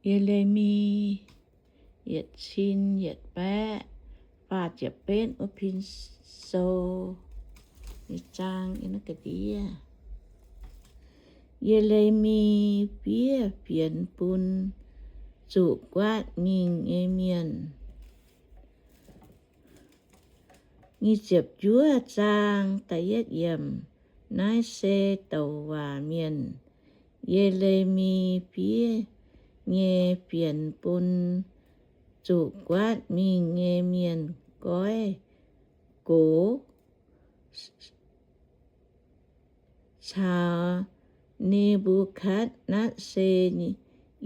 Ye^le^mi yietc cin yietc baeqv faah ziepc betv wuov pin sou nyei zaang. Ye^le^mi fiev fienx bun zuqc guaatv mingh nyei mienh. Nyic ziepc juov zaang da'yietv yiemc. Naaiv se douc waac mienh, Ye^le^mi fiev nyei fienx bun zuqc guaatv mingh nyei mienh goiv gox caux Ne^mbu^katv^netv^saa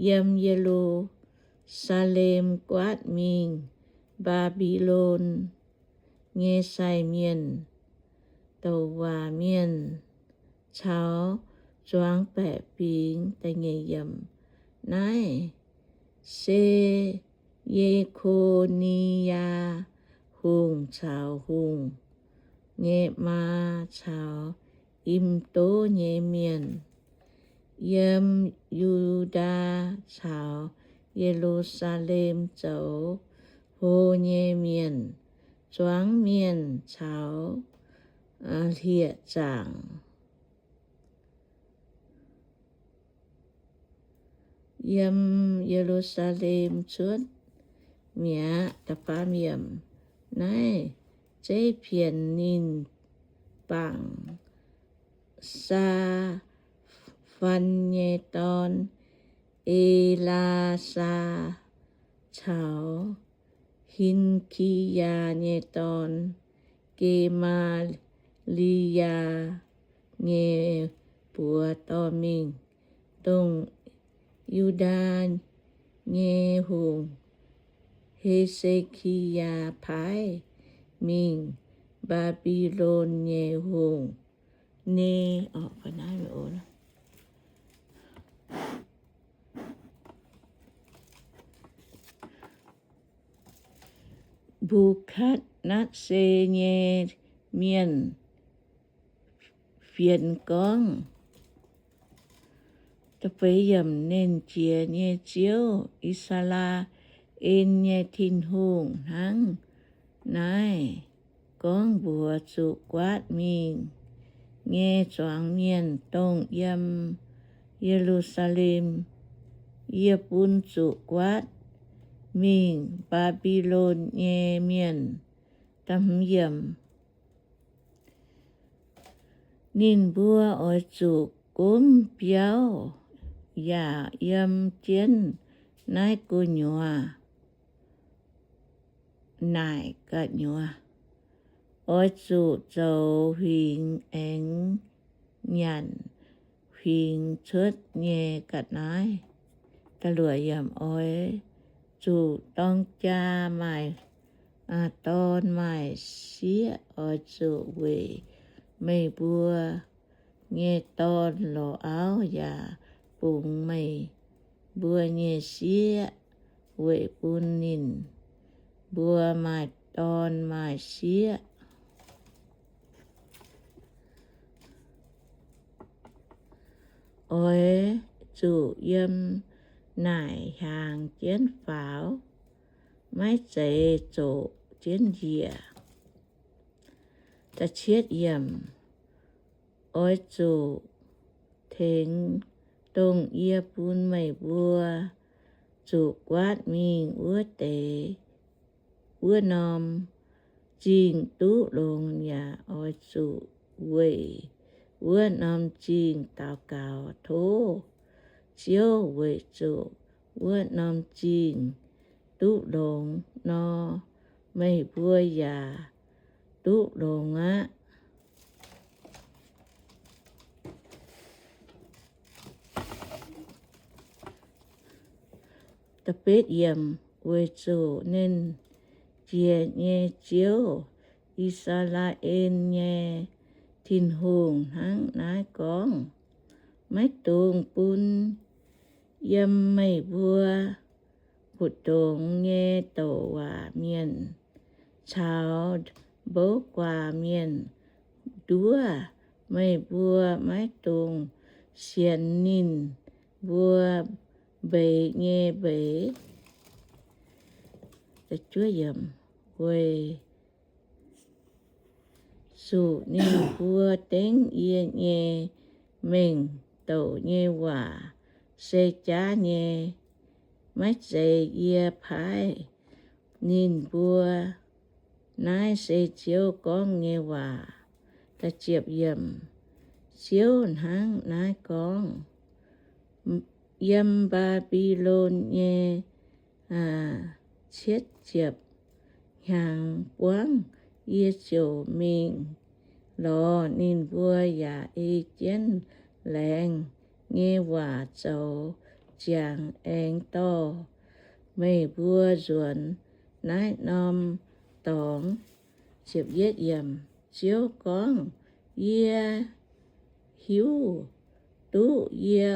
yiem Ye^lu^saa^lem guaatv mingh Mbaa^mbi^lon nyei sai mienh, douc waac mienh caux zuangx baeqc fingx. Naaiv se Ye^ko^ni^yaa Hungh caux hungh nyei maa caux im ndoqv nyei mienh, yiem Yu^ndaa caux Ye^lu^saa^lem zoux hlo nyei mienh, zuangx mienh caux hlieqv-zaangc yiem Ye^lu^saa^lem cuotv mi'aqv. Naaiv zeiv pienx ninh bangc Saa^fan nyei dorn, E^laa^saa, caux Hin^ki^yaa nyei dorn, Ge^maa^li^yaa, nyei buoz dorh mingh, dongh Yu^ndaa nyei hungh, He^se^ki^yaa, paaiv mingh Mbaa^mbi^lon nyei hungh Ne Mbukatv^netv^saa nyei mienh fienx gorngv, Nernh Jiex nyei Ziouv, I^saa^laa^en nyei Tin-Hungh, hnangv naaiv gorngv mbuox zuqc guaatv mingh nyei zuangx mienh, dongh yiem Ye^lu^saa^lem, Yie bun zuqc guaatv mingh Mbaa^mbi^lon nyei mienh. Ninh mbuo oix zuqc gomv biauv yaac yiem jienv naaiv gu'nyuoz naaic gu'nyuoz. Oix zuqc zoux huingx aengx nyanc huingx cuotv nyei ga'naaiv. Oix zuqc dorng jaa maaih dorn maaih sieqv. Oix zuqc weic meih mbuo nyei dorn lorz auv yaac bungx meih mbuo nyei sieqv weic bun ninh mbuo maaih dorn maaih sieqv. Oix zuqc yiem naaic hiaangx jienv faaux, maiv zeiz zoqc jienv njiec. Oix zuqc tengx dongh yie bun meih mbuo zuqc guaatv mingh wuov deix, wuov norm zingh duqv longx, yaac oix zuqc weic wuov norm zingh daux gaux tov Ziouv. Weic zuqc wuov norm zingh duqv longx nor, meih mbuo yaac duqv longx aqv. Weic zuqc Nernh Jiex nyei Ziouv, I^saa^laa^en nyei Tin-Hungh, hnangv naaiv gorngv, Maiv dungx bun yiem meih mbuo mbu'ndongx nyei douc waac mienh caux mbouv guaax mienh nduov meih mbuo. Maiv dungx sienx ninh mbuo mbeix nyei mbeix, weic zuqc ninh mbuo dengv yie nyei mengh douc nyei waac se jaav nyei. Maiv zeiz yie paaiv ninh mbuo. Naaiv se Ziouv gorngv nyei waac. Ziouv hnangv naaiv gorngv, Yiem Mbaa^mbi^lon nyei cietv ziepc hnyangx buangv yie ziouc mingh lorz ninh mbuo yaac ei jienv laengz nyei waac zoux ziangx aengx dorh meih mbuo nzuonx naaiv norm dorngx. Ziouv gorngv, Yie hiuv duqv yie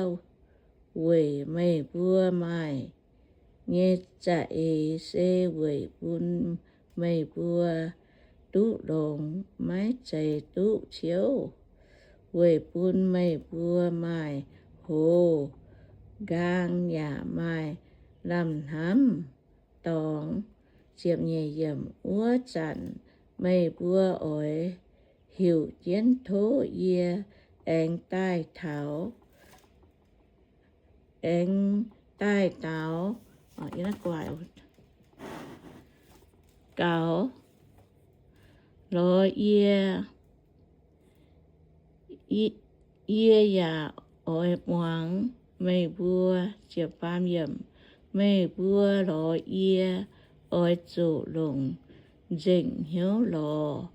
weic meih mbuo maaih nyei za'eix se weic bun meih mbuo duqv longx, maiv zeiz duqv ciouv, weic bun meih mbuo maaih hoz nqaang yaac maaih lamh hnamv dorngx. Wuov zanc meih mbuo oix heuc jienv tov yie aengx daaih taux, aengx daaih daux gaux lorz yie. Yie yaac oix muangx meih mbuo. Meih mbuo lorz yie oix zuqc longc nzengc hnyouv lorz,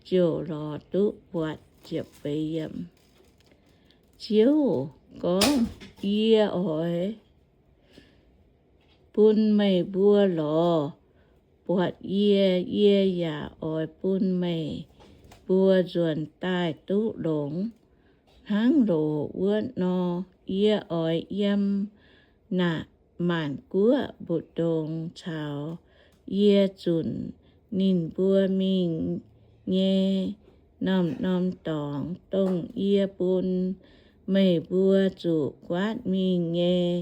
ziouc lorz duqv buatc. Ziouv gorngv, Yie oix bun meih mbuo lorz buatc yie. Yie yaac oix bun meih mbuo nzuonx daaih duqv longx hnangv loz wuov nor. Yie oix yiem naaiv maanc guoqv mbu'ndongx caux yie zunc ninh mbuo mingh nyei norm-norm dorngx, dongh yie bun meih mbuo zuqc guaatv mingh nyei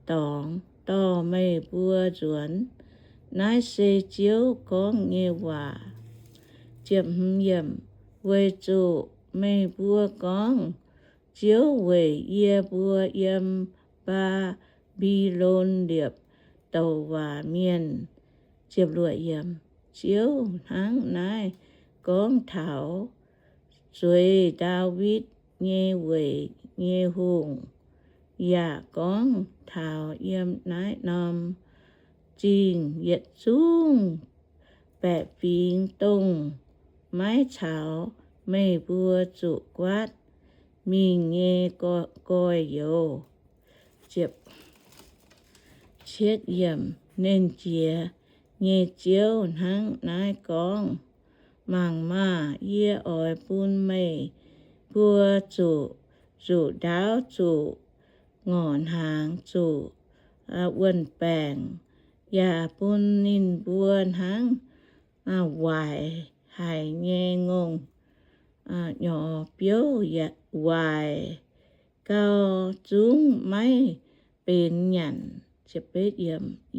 dorngx, dorh meih mbuo nzuonx. Naaiv se Ziouv gorngv nyei waac. Weic zuqc meih mbuo gorngv, Ziouv weic yie mbuo yiem Mbaa^mbi^lon liepc douc waac mienh. Ziouv hnangv naaiv gorngv taux zueiz Ndaawitv nyei weic nyei hungh, yaac gorngv taux yiem naaiv norm zingh yietc zungv baeqc fingx, dongh maiv caux meih mbuo zuqc guaatv mingh nyei gorx-youz. Nernh Jiex nyei Ziouv hnangv naaiv gorngv, Mangc maah! Yie oix bun meih mbuo zuqc nzuqc ndaauv, zuqc ngorc hnaangx, zuqc wuon-baengc, yaac bun ninh mbuo hnangv waaic haic nyei ngongh nyorx biouv waaic gau, zungv maiv benx nyanc.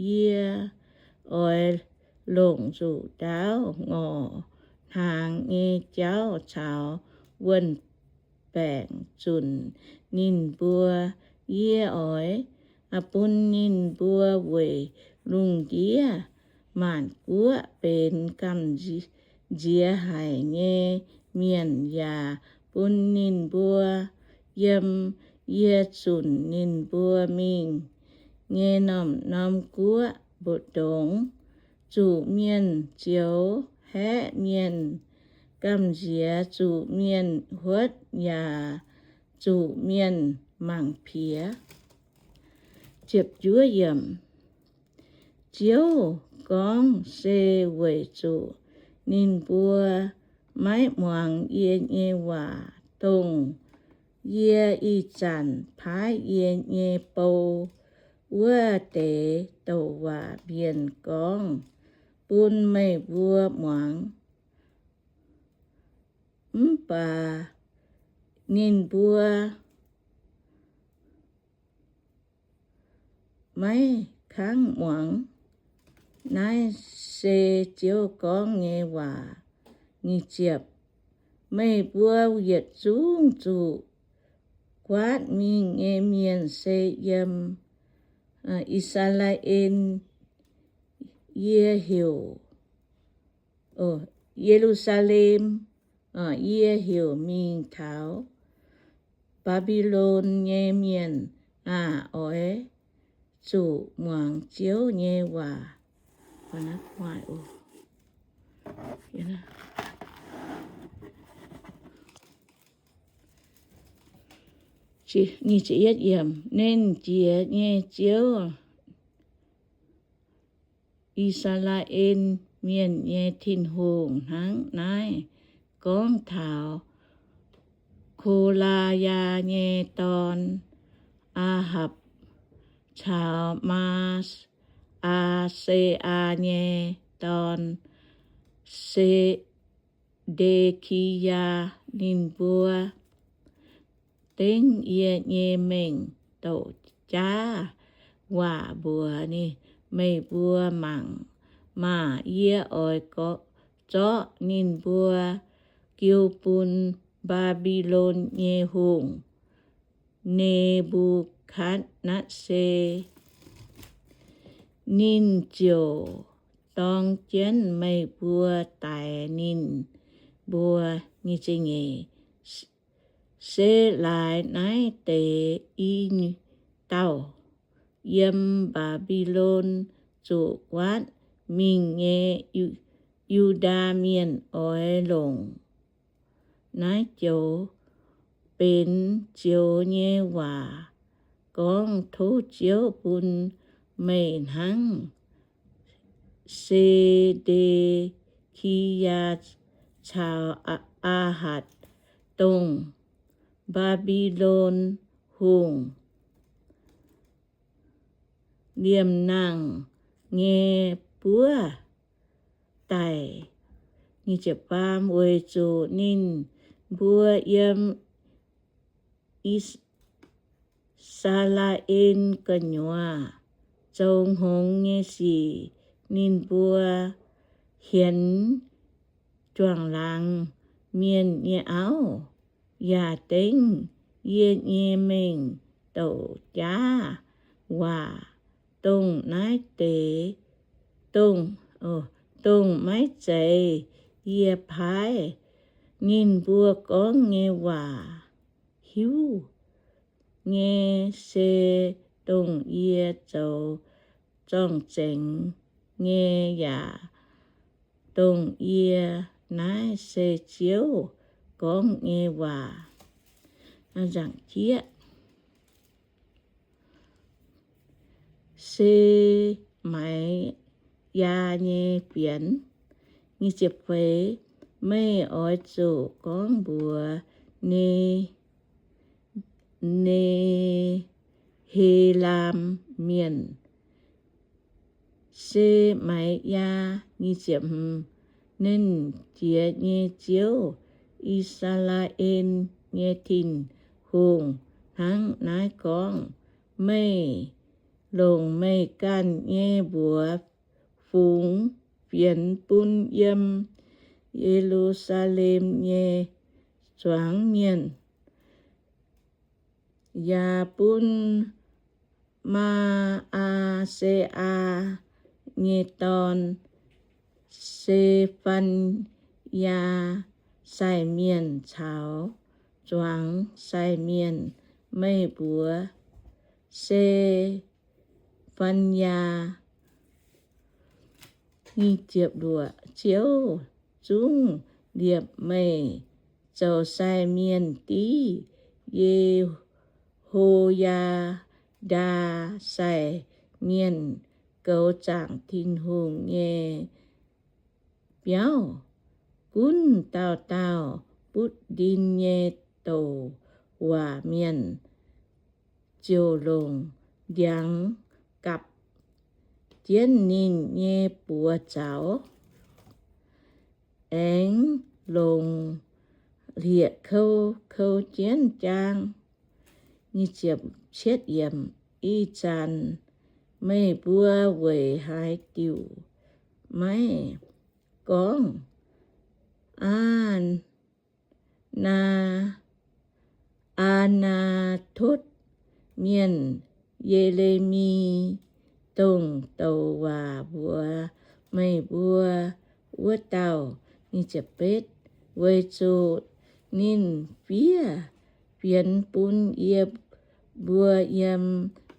Yie oix longc nzuqc ndaauv, ngorc hnaangx nyei jauv caux wuon-baengc zunc ninh mbuo. Yie oix bun ninh mbuo weic lungh ndiev maanc guoqv benx gamh nziex haic nyei mienh, yaac bun ninh mbuo yiem yie zunc ninh mbuo mingh nyei norm-norm guoqv mbu'ndongx zuqc mienh zioux, haeqv mienh gamh nziex, zuqc mienh huotv, yaac zuqc mienh mangc piex. Ziouv gorngv, Se weic zuqc ninh mbuo maiv muangx yie nyei waac, dongh yie ih zanc paaiv yie nyei bou wuov deix douc waac mienh gorngv bun meih mbuo muangx. Mv baac ninh mbuo maiv kangv muangx. Naaiv se Ziouv gorngv nyei waac. Nyic ziepc, meih mbuo yietc zungv zuqc guaatv mingh nyei mienh se yiem I^saa^laa^en. Yie heuc Ye^lu^saa^lem, yie heuc mingh taux Mbaa^mbi^lon nyei mienh aah! Oix zuqc muangx Ziouv nyei waac. Nernh Jiex nyei Ziouv, I^saa^laa^en Mienh nyei Tin-Hungh hnangv naaiv gorngv taux Kolaayaa nyei dorn, Aa^hapc, caux Maa^se^aa nyei dorn, Se^nde^ki^yaa. Ninh mbuo dengv yie nyei mengh douc jaav waac mbuox ninh, meih mbuo mangc maah! Yie oix zorqv ninh mbuo jiu bun Mbaa^mbi^lon nyei hungh, Ne^mbu^katv^netv^saa. Ninh ziouc dorng jienv meih mbuo daix ninh mbuo. Se laaix naaiv deix i dauh yiem Mbaa^mbi^lon zuqc guaatv mingh nyei Yu^ndaa Mienh oix longc naaiv joux benx zioux nyei waac gorngv tov Ziouv bun meih hnangv. Se^nde^ki^yaa caux Aa^hatc, dongh Mbaa^mbi^lon Hungh liemh nangh nyei buov daic, weic zuqc ninh mbuo yiem I^saa^laa^en gu'nyuoz zoux hngongx nyei sic. Ninh mbuo hienx juangc laangz mienh nyei auv, yaac dengv yie nyei mengh douc jaav waac, dongh naaiv deix, dongh, dongh maiv zeiz yie paaiv. Ninh mbuo gorngv nyei waac hiuv nyei se dongh yie zoux zorng-zengx nyei yaac dongh yie, naaiv se Ziouv gorngv nyei waac. Nzaangc jieqv, Semaaiyaa nyei fienx. Meih oix zuqc gorngv mbuox Ne, Nehelam Mienh, Semaaiyaa, Nernh Jiex nyei Ziouv, I^saa^laa^en nyei Tin-Hungh hnangv naaiv gorngv, Meih longc meih ganh nyei mbuox fungx fienx bun yiem Ye^lu^saa^lem nyei zuangx mienh, yaac bun Maa^se^aa nyei dorn, Se^fan^yaa, sai mienh caux zuangx sai mienh. Meih mbuox Se^fan^yaa, Ziouv zungv liepc meih zoux sai mienh div Ye^ho^yaa^ndaa sai mienh goux zaangc Tin-Hungh nyei biauv. Gunv dauh dauh butv ndin nyei douc waac mienh ziouc longc ndiangx gapc jienv ninh nyei buoz zaux, aengx longc hlieqv-kou kou jienv jaang. Ih zanc meih mbuo weic haaix diuc maiv gorngv Aa- naa- Aa^naa^totv Mienh, Ye^le^mi, dongh douc waac mbuox meih mbuo wuov dauh? Weic zuqc ninh fiev fienx bun yie mbuo yiem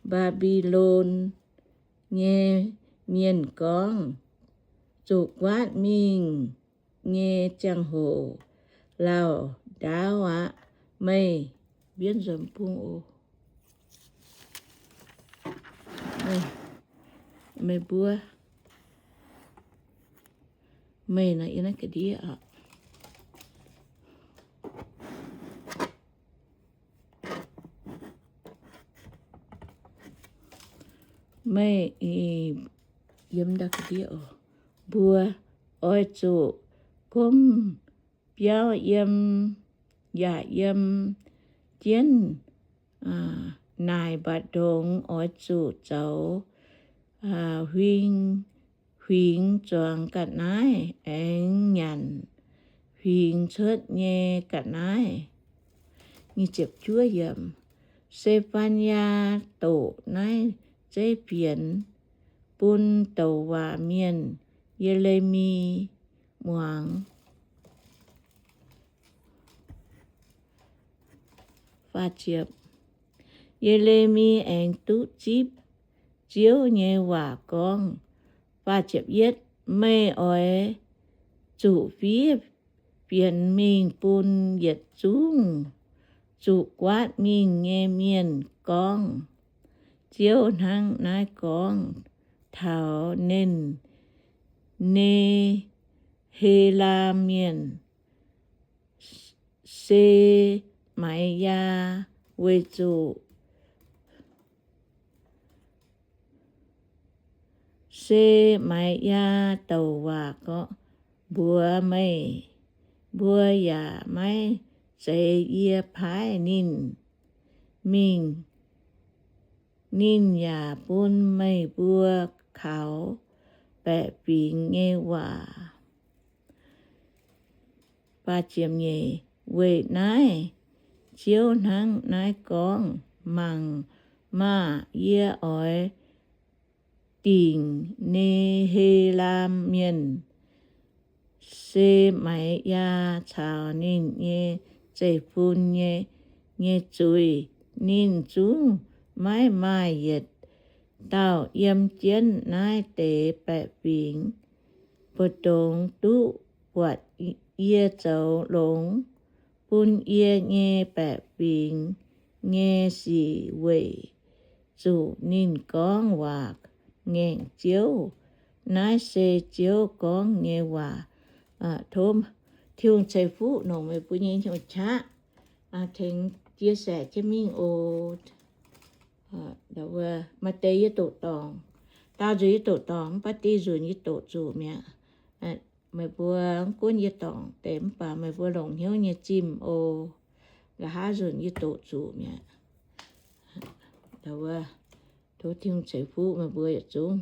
Mbaa^mbi^lon nyei mienh gorngv, Zuqc guaatv mingh nyei ziangh hoc lauh ndaauv aqv. Meih, mbienv nzuonx bung oc. Meih, meih mbuo, meih naaiv yiem naaiv ga'ndiev oc. Meih, yiem ndau ga'ndiev oc. Mbuo oix zuqc gomv biauv yiem, yaac yiem jienv naaic mba'ndongx oix zuqc zoux huing, huingx zuangx ga'naaiv, aengx nyanc huingx cuotv nyei ga'naaiv. Se^faa^yaa doqc naaiv zeiv fienx bun douc waac mienh Ye^le^mi muangx. Ye^le^mi aengx duqv zipv Ziouv nyei waac gorngv, Meih oix zuqc fiev fienx mingh bun yietc zungv zuqc guaatv mingh nyei mienh gorngv, Ziouv hnangv naaiv gorngv taux Nenc, Nehelam Mienh, Se^mai^yaa, weic zuqc Se^mai^yaa douc waac gorngv mbuox meih mbuo yaac maiv zeiz yie paaiv ninh mingh. Ninh yaac bun meih mbuo kaux baeqc fingx nyei waac. Weic naaiv Ziouv hnangv naaiv gorngv, Mangc maah! Yie oix dingc Ne^he^laam Mienh, Se^mai^yaa, caux ninh nyei zeiv-fun nyei zuiz. Ninh zungv maiv maaih yietc dauh yiem jienv naaiv deix baeqc fingx mbu'ndongx duqv buatc yie zoux longx bun yie nyei baeqc fingx nyei sic, weic zuqc ninh gorngv waac ngaengc Ziouv. Naaiv se Ziouv gorngv nyei waac. Tov Tin-Hungh ceix fuqv longc meih mbuo nyei hnyouv qaqv tengx chia sẻ jienv mingh oc. Maaih deix yie doqc dorngc, daauh nzunc yie doqc dorngc, mv baac diuh nzunc yie doqc zuqc mi'aqv. Meih mbuo mv gunv yie dorngc deix mv baac meih mbuo longc hnyouv nyei zimh oc. Nqa'haav nzunc yie doqc zuqc mi'aqv. Tov Tin-Hungh ceix fuqv meih mbuo yietc zungv.